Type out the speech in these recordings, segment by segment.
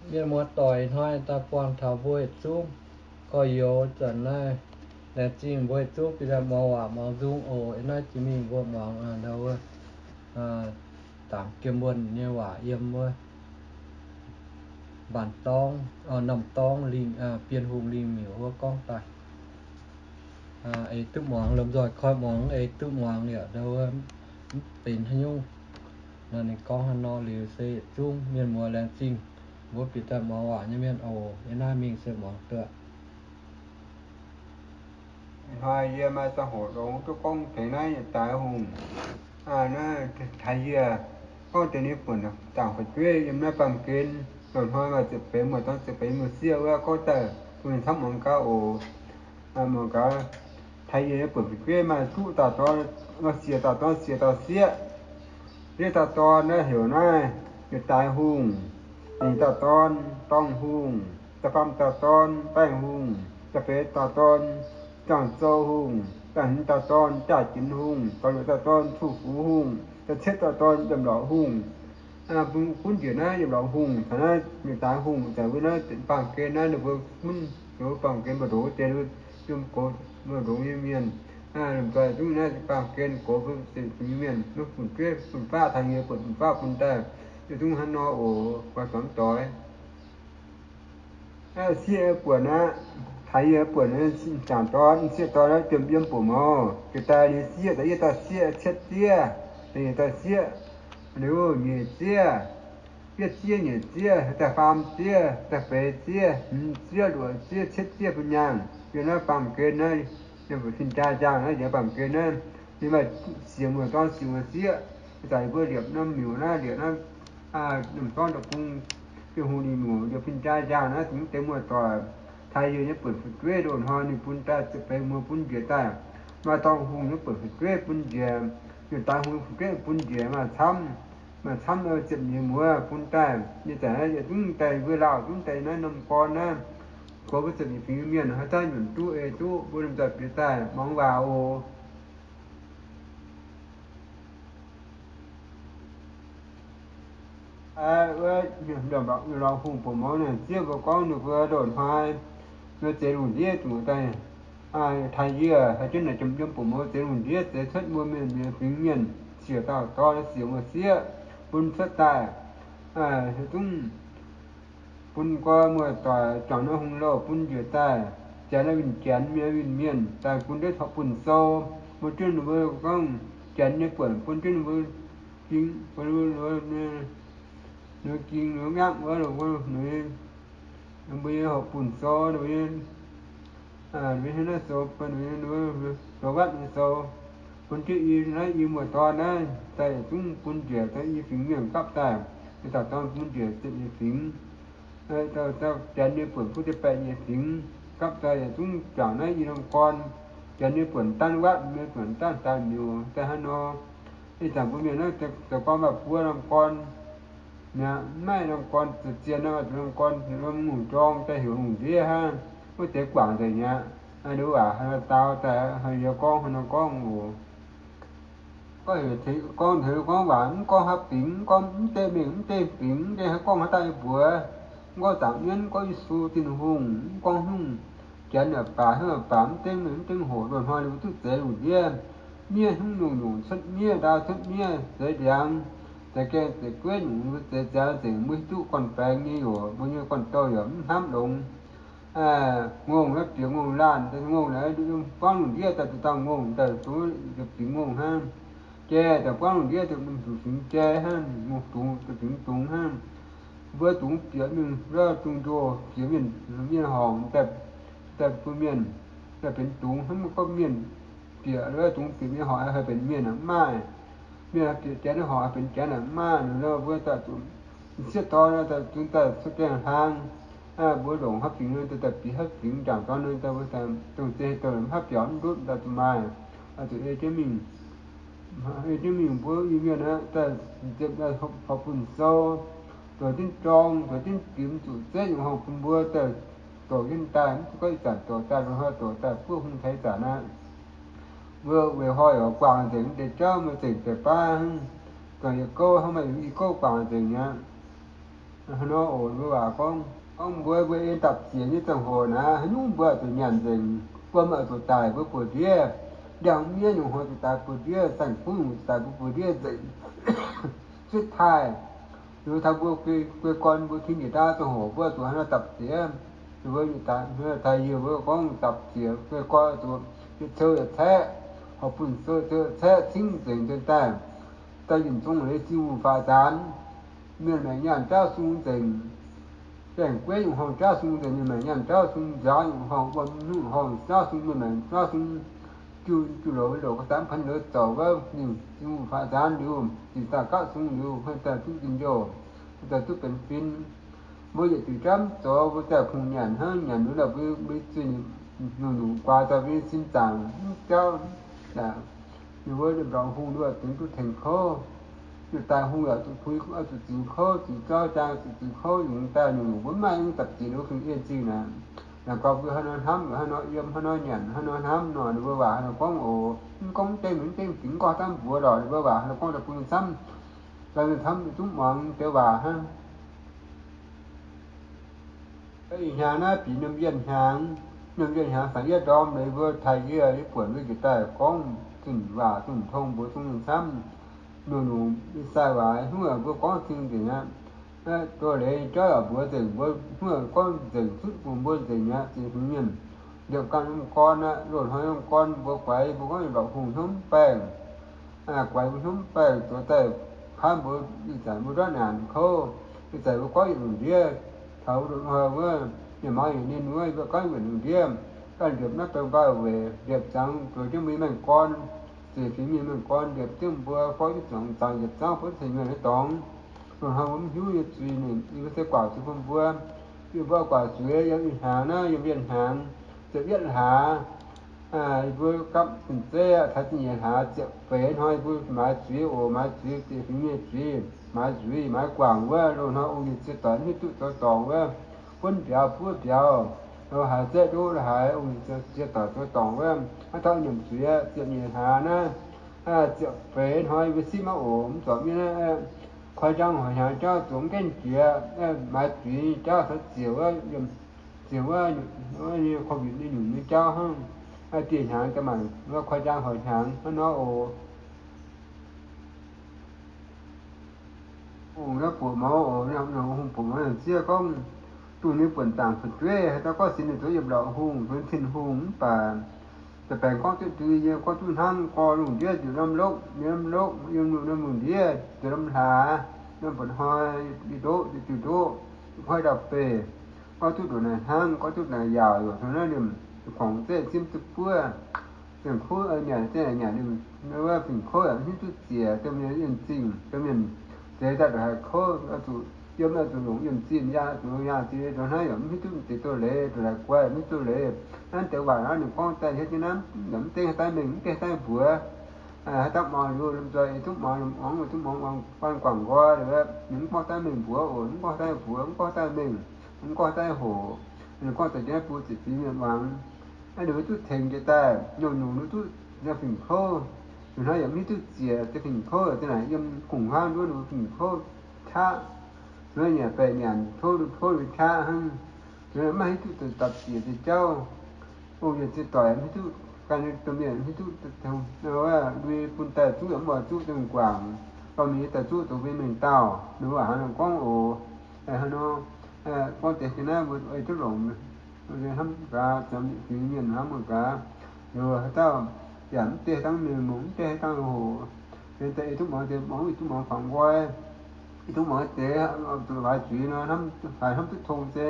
Mienh muoz-doic hnoi daaih buangh taux mbuo yietc zungv gorx-youz zanc naaiv, laengz zingh mbuo yietc zungv bieqc daaih muangx waac muangx nzung oc. Ih naaiv jiex mingh mbuo muangx ndau wuov Zaangc Jiem Wuonh nyei waac yiem wuov Mbaanh Dorngv, Namh Dorngv Lingh, Bienh Hungh Lingh Miuc wuov gorngv daaih. Eix duqv muangx, lomh nzoih koi muangx, eix duqv muangx yaac ndau wuov mv benx haaix nyungc. Nor ninh gorngv haaix nor liuz se yietc zungv mienh muoz laengz zingh mbuo bieqc daaih muangx waac nyei mienh oc. Yiem naaiv mingh se muangx duqv. Hnoi yie maaih ziangh hoc longx duqv gorngv tengx naaiv yietc daaih hungh, naaiv taaix yie gorngv deix ninh buonc zaangc fu'jueiv yiem naaiv baamh gen. Loz-hnoi maaih ziepc feix muoz dorn, ziepc feix muoz sieqv wuov gorngv daaih bun mienh camv muangx gaax oc. Muangx gaax, taaix yie nyei buonc fu'jueiv maaih duqv dauh dorn, siec dauh dorn, siec dauh sieqv. Sieqv dauh dorn naaiv heuc naaiv yietc daaih hungh, nyeic dauh dorn, dorngh hungh, da'faam dauh dorn, baengh hungh, da'feix dauh dorn, zaangc zou hungh, da'hmz dauh dorn, jaax-jinx hungh, da'luoqc dauh dorn, cuv-fux hungh, da'cietv dauh dorn, yiem lorqc hungh. Bun gunv njiec naaiv yiem lorqc hungh, taux naaiv yietc daaih hungh, zanc wuov naaiv baamh gen naaiv ninh mbuo gunv, ninh mbuo baamh gen mbu'ndongx wuov deix, yiem gox mbu'ndongx nyei mienh, lomh nzoih zungv naaiv baamh gen gox mbu'ndongx nyei mienh, mv fun-jueiv fun-faqv taaix yie buonc fun-faqv bun daaih, yietc zungv hnangv nor oc. Guai zuangx doix. Sieqv buonc aqv, taaix yie buonc, zaangc dorn, sieqv dorn, jiem yiem buoc mouz, jiex daaih ninh sieqv, da'yietv dauh sieqv, cietv sieqv, da'nyeic dauh sieqv, liuz nyeic sieqv, yietv sieqv, nyeic sieqv, da'faam sieqv, da'feix sieqv, hmz sieqv, luoqc sieqv, cietv sieqv bun nyaanh. Yiem naaiv baamh gen naaiv, yiem fin-jaa njaangh naaiv, yiem baamh gen naaiv, ninh maaih siec muoz dorn siec muoz sieqv. Ih zanc mbuo liepc norm miuc naaiv, liepc naaiv norm dorn deic-bung, Bienh Hungh Lingh Miuc, liepc fin-jaa njaangh naaiv, dongh deix muoz-doic, taaix yie nyei buonc fu'jueiv loz-hnoi ninh bun daaih ziepc feix muoz bun njiec daaih. Maaih dorngh hungh nyei buonc fu'jueiv bun njiec, yietc daaih hungh fu'jueiv bun njiec, maaih camv, maaih camv ziepc nyeic muoz bun daaih. Yie zanc naaiv yietc zungv daaih mbuo laauh zungv daaih naaiv norm gorn naaiv, gox mbuo ziepc nyeic fingx mienh haaix dauh nyunc duqv ei duqv, mbuo lomh nzoih bieqc daaih muangx waac oc. Wuov, lorqc hungh buoc mouz naaic zieqv mbuo gorngv ninh mbuo loz-hnoi mbuo zeix lungh ndiev zuqc daaih taaih yie haaix jienv naaic jiem yiem buoc mouz zeix lungh ndiev zeix cuotv mbuo mienh nyei fingx mienh, siec dauh dorn siec muoz sieqv bun cuotv daaih, zungv bun gorx muoz-doic juangc naaiv hungh louh bun njiec daaih, janx naaiv winh janx, mienh winh mienh, daaih bun ndeiv horqc bun sou, bun jienv ninh mbuo gorngv janx nyei buonc bun jienv ninh mbuo ging, ninh mbuo ging ninh mbuo miangv wuov, ninh mbuo nyei horqc bun sou, ninh mbuo nyei, ninh mbuo nyei naaiv sou, ninh mbuo sou watv nyei sou, bun jienv i naaiv i muoz-dorn naaiv daaih yietc zungv bun njiec daaih i fingx mienh gapv daaih, yietc dauh dorn bun njiec ziepc nyeic fingx. Janx nyei buonc bun deix baeqc nyeic fingx gapv daaih yietc zungv juangc naaiv i norm gorn. Janx nyei buonc danv watv, mienh buonc danv daaih miuc daaih hnangv nor. Ih zanc mbuo mienh naaiv zoux gorngv maaih buo norm gorn mi'aqv, mv maaih norm gorn za'zien, norm gorn norm ngongh njorng daaih heuc lungh ndiev hnangv, wuov deix guangc nzengc mi'aqv. Nduov waac haaix nor dau daaih, haaix yie gorngv haaix nor gorngv oc. Gorngv heuc, gorngv heuc gorngv waac mv gorngv haaix fingx, mv gorngv mv deix mengh mv deix fingx, mv deix haaix gorngv haaix daaih mbuox, mv gorngv zaangc mienv, mv gorngv Yesu Tin-Hungh, mv gorngv hungh, janx yaac baac, hmien yaac baac, mv deix mengh mv deix hoc, loz-hnoi ninh mbuo duqv zeix lungh ndiev. Miev hmz nyungc-nyungc cuotv miev, ndau cuotv miev, zeix ndiangx, zeix gaengh zeix gueiv nyungc, ninh mbuo zeix ziangx nzengc, mbuo hiuv duqv gorn-baengx nyei oc, mbuo nyei gorn-douh yaac mv hnamv longx. Ngongh naaiv bieqc ngongh laanh, ngongh naaiv buangv lungh ndiev daaih, dauh dauh ngongh daaih, fingx ngongh hnangv. Jai daaih buangv lungh ndiev daaih, fingx jai hnangv, ngongh dungz daaih, fingx dungz hnangv. Mbuo dungz bieqc mingh, wuov dungz njoh bieqc mienh, mienh horngc daaih, daaih bun mienh daaih benx dungz hnangv. Mv gorngv mienh bieqc wuov dungz bieqc mienh horngc haih benx mienh aqv, mv maaih. Mienh bieqc janx horngc haih benx janx aqv, mv maaih. Nor mbuo daaih zuqc sieqv dorn daaih zungv daaih cuotv gaengh hlang. Mbuo longc haaix fingx daaih bieqc haaix fingx, jangc dorn daaih mbuo dongh zinh dongh haaix biaux mv ndutv daaih zuqc maaih, zuqc ei jienv mingh. Ei jienv mingh mbuo Iu-Mienh daaih ziepc horpc bun sou, zoux jienv jorng, zoux jienv dimx, zuqc zeiv nyungc horngh bun mbuo daaih doqc jienv daaih, mv gorngv ih zanc doqc daaih, loz-hnoi doqc daaih, buov hung taux ih zanc aqv. Mbuo weic hoi oix guangc nzengc deix jauv, mbuo zengc deix baav hnangv. Guangc yietc gouv hnangv, maaih i gouv guangc nzengc mi'aqv. Hnangv nor oc, mbuo waac gorngv, gorngv mbuo, mbuo en dapc ziec nyei ziangh hoc naaiv, haaix nyungc mbuo zuqc nyanc nzengc, mbuo mv zuqc daic mbuo buoz-ndiev. Ndiangx-miev nyungc hnoi zuqc daaih buoz-ndiev, saeng-kuv nyungc zuqc daaih mbuo buoz-ndiev nzengc. Cuotv taaih, liuz taux mbuo guei gorn mbuo king njiec ndau ziangh hoc mbuo zuqc haaix nor dapc ziec. Mbuo taaih yie mbuo gorngv dapc ziec guei gorn zuqc yietc cou yietc caeqv, horpc bun cou yietc caeqv cingv nzengc dien daaih. Daaih yietc zungv leiz Tin-Hungh faaux nzaanx, mienh maengc nyaanh jauv sung nzengc. Gaengh gueiv nyungc horngh jauv sung nzengc, mienh maengc nyaanh jauv sung, nziaaux nyungc horngh, wuom nyungc horngh jauv sung, mienh maengc jauv sung, jiu, jiu louz loc ga'sanv pan louz zouc wuov, ninh Tin-Hungh faaux nzaanx liuz, zinh daauh gapv sung liuz, huin daaih duqv njien-youh, huin daaih duqv benx fin. Mbuo yietc diuc jamv zoux, mbuo daaih kungx nyanc hnangv, nyanc liuz lorqc mbuo, mbuo zuiz nyungc-nyungc guaax daaih mbuo nyei sin zaangc mv jauv. Ninh mbuo liemh ndorngx hungh nduov dengx duqv tengx kouv, yietc daaih hungh yaac zuqc pui, zuqc zingx kouv, zingx jauv jaang, zuqc zingx kouv yungz daaih nyungc-nyungc mbuo mv maaih nyungc dapc ziec liuz gengh en zingh naaic. Naaic gorngv mbuo haaix nor hnamv, haaix nor yiem, haaix nor nyanc, haaix nor hnamv nor, ninh mbuo waac haaix nor gorngv oc. Mv gorngv mv dengv, mv dengv dingc, mv gorngv daaih mbuox lorqc, ninh mbuo waac haaix nor gorngv daaih bun camv, daaih camv zungv muangx deix waac hnangv. Ih hnyangx naaiv bieqc norm yienh hnyangx, norm yienh hnyangx saangc yietv ndorm leiz mbuo taaih yie, yie buonc mbuo njiec daaih gorngv zunh waac zunh tong mbuox zungv mienh camv. Nyungc-nyungc sai waac hnyouv mbuo gorngv cing nzengc aqv. Doz-leiz jauv yaac mbuox nzengc, mbuo hnyouv gorngv nzengc, zutv bun mbuo nzengc aqv. Ziex fingx mienh liepc ganh norm gorn aqv, loz-hnoi norm gorn mbuo guaix, mbuo gorngv yietc mbuoqc hungh hnyouv mv baengh, guaix mbuo hnyouv mv baengh, zoux daaih paaiv mbuo ih zanc mbuo ndortv naanc kouv. Ih zanc mbuo gorngv yietc lungh ndiev, taux loz-hnoi wuov, yietc maaz yietc ninh wuov, mbuo gorngv yietc lungh ndiev, ganh liepc naaiv baeng-mbaih weic, liepc ziangx zoux jienv mbuo nyei maengh gorn, ziex fingx mienh maengh gorn liepc jienv mbuo, gorngv yietc zuangx zaangc yietc zangv butv ceix nyuonh nyei dorngx. Loz-hnoi mbuo mv hiuv nyei zuiz ninh, yie mbuo se guangc zuiz bun mbuo. Yie mbuo guangc zuiz yiem ih hnyangx naaiv, yiem yienh hnyangx ziepc yietv hlaax, yie mbuo gapv zinh zeiv taux zingh nyeic hlaax ziepc feix hnoi, yie mbuo maaiz zuiz oc, maaiz zuiz, ziex fingx mienh zuiz, maaiz zuiz, maaiz guangc wuov, loz-hnoi ong-yienh ziex doic mv hiuv duqv zoux dorngc wuov, gunv mbiauz buov mbiauz, lo haaix zaeqv ndoqv lo haaix, ong-yienh ziex doic zoux dorngc wuov, hnangv taux nyiemc zuiz ziepc nyeic hlaax naaiv, ziepc feix hnoi yie mbuo sipv maiv oc, mv zorc mienh naaiv, koi njang hoic hnyangx jauv zuqc mv gaengh jiex, maaiz zuiz jauv taux ziec wuov, ziec wuov, wuov nyei covid nyei nyungc nyei jauv hnangv. Dieh hnyangx daaih maanc wuov koi njang hoic hnyangx hnangv nor oc. Hungh naaiv buoqc mouz oc, hungh buoqc mouz nziev gorngv, dongh ninh buonc zaangc fu'jueiv haaix dauh gorngv sin ninh zoux yiem lorqc hungh, zoux Tin-Hungh mv baac, da'baengx gorngv duqv dui yie gorngv duqv hnamv gorx lungh ndiev njiec norm lokv, yiem norm lokv, yiem norm lungh ndiev njiec norm hlaax, norm buonc hnoi, yie ndoqv, yie diuh ndoqv, hoi ndau-beih, gorngv duqv ndongc naaic hnangv, gorngv duqv naaic yaauc, yaac taux naaiv liemh, kongx zeiv zimv duqv buov, zengc kuv nyanc zeiv nyanc liemh, wuov fingx kouv yaac mv hiuv duqv ziec, domh mienh yiem zingh, domh mienh zeix daaih ndongc haaix kouv, zuqc yiem zuqc longc yiem zingh, yangh zuqc longc yangh zingh, ndongc hnangv yaac mv hiuv duqv deix doz-leiz, ndongc haaix guai mv hiuv duqv leiz, naaiv deix waac naaiv ninh gorngv daaih hietv jienv naaiv, yaac mv dengv haaix dauh mengh, mv dengh haaix dauh mbuox. Haaix dauh muangx liuz lomh nzoih, ei duqv muangx, muangx, ei duqv muangx, muangx guangc nqoi, ninh mv gorngv haaix dauh mengh mbuox oc, ninh mv gorngv haaix dauh mbuox, mv gorngv haaix dauh mengh, mv gorngv haaix dauh hoc, ninh gorngv daaih jienv bun ziepc fingx mienh muangx. Naaiv ninh mbuo duqv tengx jiez daaih, nyungc-nyungc ninh duqv nyei fingx kouv, ninh hnangv yaac mv hiuv duqv ziec, deix fingx kouv daaih naaic yiem kungx huaangv nduov ninh mbuo fingx kouv qaqv, nyanc baeqc nyanc tov tov ninh qaqv hnangv. Maiv hiuv duqv dapc ziec deix jauv. Ong-yienh ziex doic mv hiuv duqv, gan domh mienh mv hiuv duqv, lui bun daaih zuqv yaac mv oix zuqv dongh guangc, dorh mingh daaih zuqv zoux mbuo mengh dauh. Ninh mbuo waac hnangv nor gorngv oc. Hnangv nor gorngv deix jienv naaiv mbuo ei duqv longc, hnamv gaax, fingx mienh hnamv gaax, liuz haaix dauh yaac mv deix haaix dangh mengh mungh, mv deix haaix dangh hoc, liuz daaih ei duqv muangx deix muangx, ei duqv muangx guangc nqoi, ei duqv muangx deix zuqc waaic zuiz nor, haaix hnamv duqv tong se,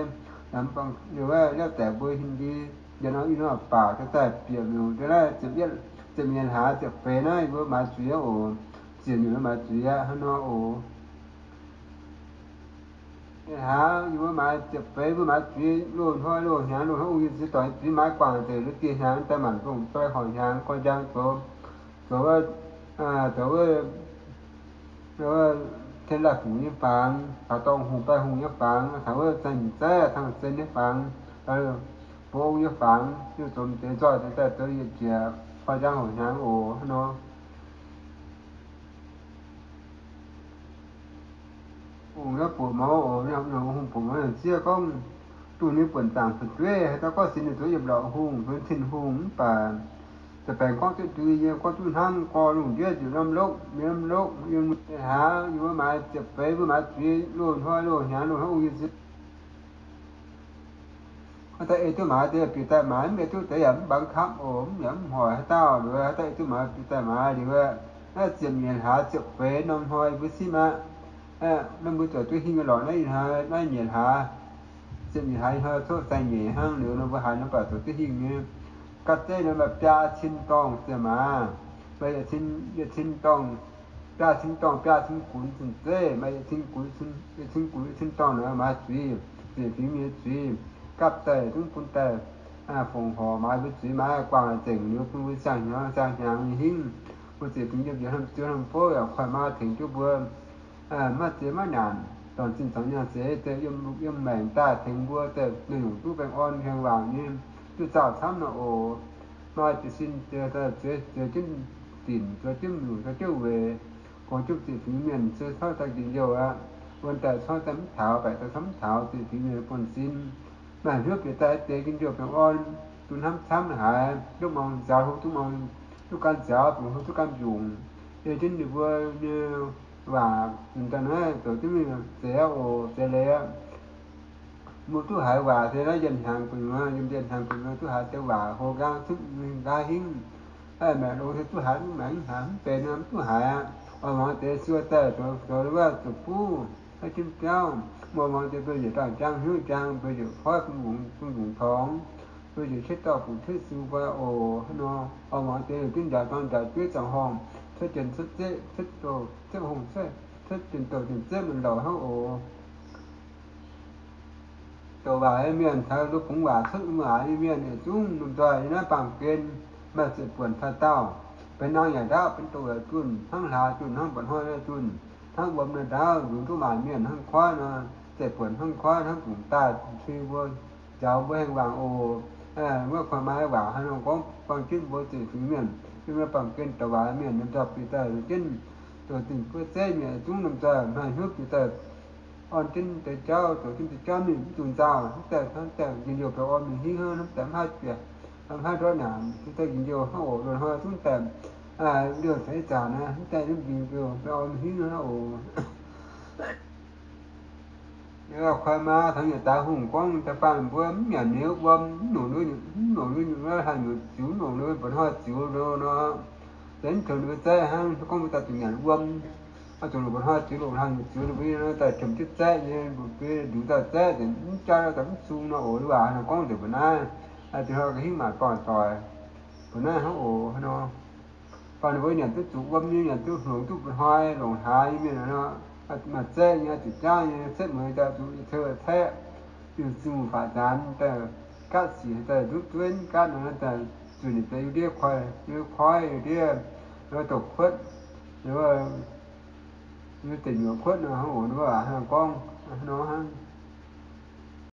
liuz wuov liaauv daix mbuo hin ndie, njien-youh ih nor baac daaih bieqc liuz daaih naaiv ziepc yietv, ziepc nyeic hlaax ziepc feix naaiv yie mbuo maaiz zuiz aqv oc. Ziepc nyeic maaiz zuiz aqv hnangv nor oc. Hlaax yie mbuo maaiz ziepc feix mbuo maaiz zuiz loz-hnoi loz-hnyangx, loz-hnoi ong-yienh ziex doic zuiz maaiz guangc deix, dieh hnyangx daaih maanc dongh doi horc hnyangx gorn njang zoux, zoux wuov, zoux wuov, tien laih fungc nyei fangx, taux dorngh hungh baih hungh nyei fangx, taux wuov zaih nyeic zaih tangh sen nyei fangx, bou ong nyei fangx, yie zoux deix nzoih deix daaih zoux yietc njiec gorn njang horc hnyangx oc hnangv nor. Hungh nyei buoqc mouz oc, hungh buoqc mouz yaac zieqv gorngv, duqv ninh buonc zaangc fu'jueiv, haaix dauh gorngv sin ninh zuqc yiem lorqc hungh, zuqc Tin-Hungh mv baac, za'gengh gorngv duqv ndui nyei, gorngv duqv hnangv, gorngv lungh ndiev njiec norm lokv, mienh norm lokv, yiem hlaax, yiem wuov maaiz ziepc feix, mbuo maaiz zuiz, loz-hnoi loz-hnyangx, loz-hnoi ong yie nziex. Haaix dauh ei duqv maaiz deix bieqc daaih maaiz, mv ei duqv deix yaac mv mbaang kapv oc, mv yaac mv hoic haaix dauh liuz, haaix dauh ei duqv maaiz bieqc daaih maaiz liuz, naaiv ziepc nyeic hlaax ziepc feix norm hnoi mbuo simv aqv. Naaiv mbuo ziouc duqv hingh lorqc, naaiv nyeic hlaax, ziepc nyeic hlaax hnoi coqv sai nyeic hnangv liuz nor, mbuo haiz nor baac ziouc duqv hingh nyei. Gapv zeiv nor maaih biaa cin dorngh ziepc maaz, maaih yietc cin, yietc cin dorngh, biaa cin dorngh, biaa cin gunx cin zeiv, maaih yietc cin gunx, yietc cin gunx, yietc cin dorngh nor maaiz zuiz, ziepc fingx mienh zuiz. Gapv daaih zungv bun daaih fongc horc maaiz mbuo zuiz, maaiz guangc zengc liuz bun mbuo ziangh hnyangx, ziangh hnyangx nyei hingv, mbuo ziepc fingx yiem njiec hnamv ziouv hnamv fouv yaac kuaaiv maa tengx jienv mbuo, maiv ziex maiv nyanc, dorn-zinh caux nyaanh zeix daaih yiem maengc daaih tengx mbuo daaih nyungc-nyungc duqv baengh orn hengx waangc nyei, duqv zaah camv nor oc. Maaih jiez sin zeix, zeix jienv dinc, zeix jienv nyungc, zeix jienv weic, goux jienv ziepc fingx mienh, se corc daaih njien-youh aqv. Wuonh daaih corc daaih mv taux, baeqc daaih corc mv taux, ziepc fingx mienh buonv-sin. Maaih hnyouv bieqc daaih deix njien-youh baengh orn, duqv hnamv camv haic, duqv muangx nziaaux hlo duqv muangx, duqv gan nziaaux, bungx hlo duqv gan mbiungc. Ei jienv ninh mbuo nyei waac, daaih naaiv zoux jienv mingh zeix aqv oc, zeix leiz aqv. Mbuo duqv haiz waac se naaiv yiem hnyangx gu'nyuoz, yiem yiem hnyangx gu'nyuoz duqv haiz deix waac hlo nqaang zipv nqaang hingv. Maengc longx se duqv haiz mv maengc hnyangx mv benx nor mv duqv haiz aqv. Oix muangx deix suo daaih zoux, zoux wuov zuqc buv, haiv jienv biauv. Mbuo muangx deix mbuo yietc dangh jang hnyouv jang, mbuo yietc koiv bun lungc, bun lungc torngx, mbuo yietc cietv dorh fuqv cietv su mbuo oc. Hnangv nor oix muangx deix yietc jienv njaaux dorn njaaux jueiv zaangc horngh, cuotv jien cuotv zeqv, cuotv douz cuotv hungh, cuotv jien douz jien zeqv mingh louc hnangv oc. Douc waac nyei mienh caux nduov bungx waac cuotv waac nyei mienh yietc zungv lomh nzoih yiem naaiv baamh gen maaih ziepc buonc taux daauh. Benx nangh yaac ndaauv, benx douz yaac zunh, hnangv hlaax zunh, hnangv mba'hnoi yaac zunh, hnangv wuom naaiv ndaauv, nzunc duqv maaic mienh hnangv koiv nor, ziepc buonc hnangv koiv, hnangv bungx daaih cui mbuo njaaux mbuo hengx waangc oc. Wuov kuonx maaih waac haaix nor gorngv buangh jienv mbuo ziepc fingx mienh, yiem naaiv baamh gen douc waac mienh lomh nzoih bieqc daaih jienv, zoux zinh buov zeiv mienh yietc zungv lomh nzoih maaih hnyouv bieqc daaih orn jienv deix jauv, zoux jienv deix jauv mingh mv zuqc nzauh, hnamv daaih, hnamv daaih njien-youh baengh orn mingh hingv hnangv, hnamv daaih mv haih bieqc, mv haih ndortv naanc, daaih njien-youh hnangv oc. Loz-hnoi zungv daaih liouh caux ih zanc naaiv, hnamv daaih njien-youh baengh orn mingh hingv hnangv oc. Koi maa taux yietc daaih hungh gorngv daaih faanh mbuo mv nyanc ninh wuom, mv longc, mv longc ninh wuov hlaang nyuoqc ziux, mv longc ninh mba'hnoi ziux nor, se mv tengx ninh mbuo zeiv hnangv. Gorngv mbuo daaih zuqc nyanc wuom, zuqc longc mba'hnoi ziux, longc hlaang nyuoqc ziux, ninh mbuo daaih qiemx jienv zeiv nyei, mbuo nduqc daaih zeiv nzengc, mv jaav daaih mv sung nor oc. Waac hnangv gorngv nzengc mbuo naaiv, dingh hnoi ga'hingv maaic dorngc doic, mbuo naaiv hnangv oc nor. Baac ninh mbuo nyanc duqv zuqc wuom nyei, nyanc duqv hngongx duqv mba'hnoi, longc hlaax nyei mienh nor, maaih zeiv nyei, zuqc jaav nyei, setv mueiz daaih zuqc ceu caeqv, yungh zinh faatv nzaanx daaih, gaatv sic daaih, ndutv dueiv gaatv nor daaih, zuqc ninh deix yie ndiev koi, yie ndiev koi, yie ndiev, douc kuotv, yie deic nyuoqc kuotv nor hnangv oc. Hnangv gorngv nor hnangv.